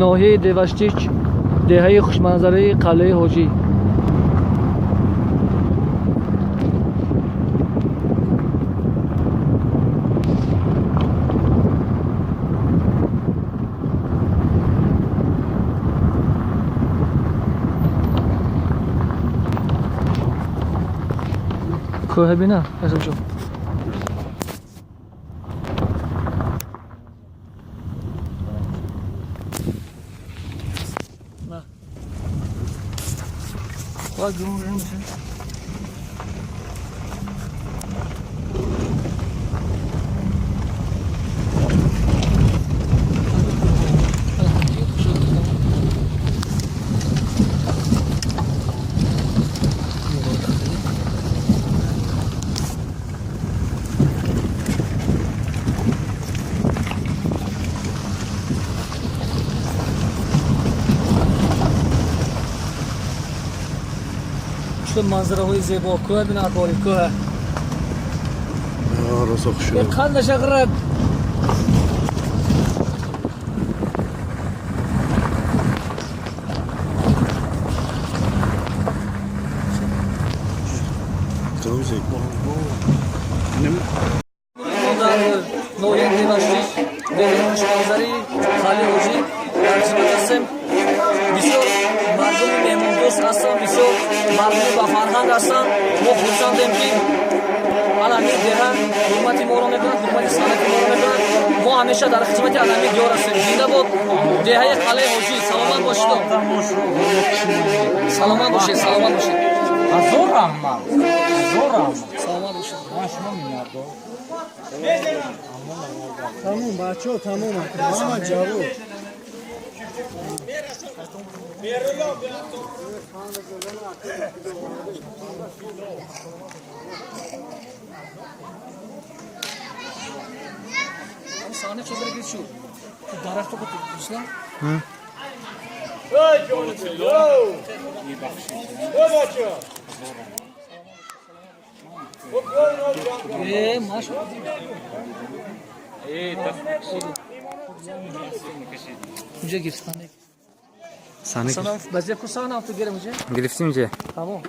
Ноҳияи Деваштич, деҳаи хушманзараи Қалъаи Ҳоҷӣ. Кӯҳа бина, Расулҷон. На. Худо ҷун рӯм. Чӣ манзараҳои зебо! Кӯҳа бина, акори кӯҳа. Розо хушрӯ. Қандаша ғирад. Мо дар ноҳияи Деваштич, деҳаи хушманзари Қалъаи Ҳоҷӣ дар хизмат ҳастем. Бисёр мардуми меҳмондӯст ҳастанд, бисёр мардуми бафарҳанг ҳастанд. Мо хурсандем, ки ана ҳамин деҳа ҳурмати моро мекунад, ҳурмати санъати моро мекунад. Мо ҳамеша дар хизмати ана ҳамин диёр ҳастем. Зинда бод деҳаи Қалъаи Ҳоҷӣ! Саломат бошед, саломат бошед, саломат бошед. Ҳазор раҳмат, ҳазор раҳмат. Саломат бошед. Ман шумо миннатдор. Тамом, бачаҳо, тамом, ҳама ҷавоб. Саҳна чӣ зара гирифт шуд? Дарахто ку туслам. Э, маш. Унҷа гирифт саҳна. Саҳна. Салом, базия ку саҳна ту гирем унҷа. Гирифтим же. Тамом.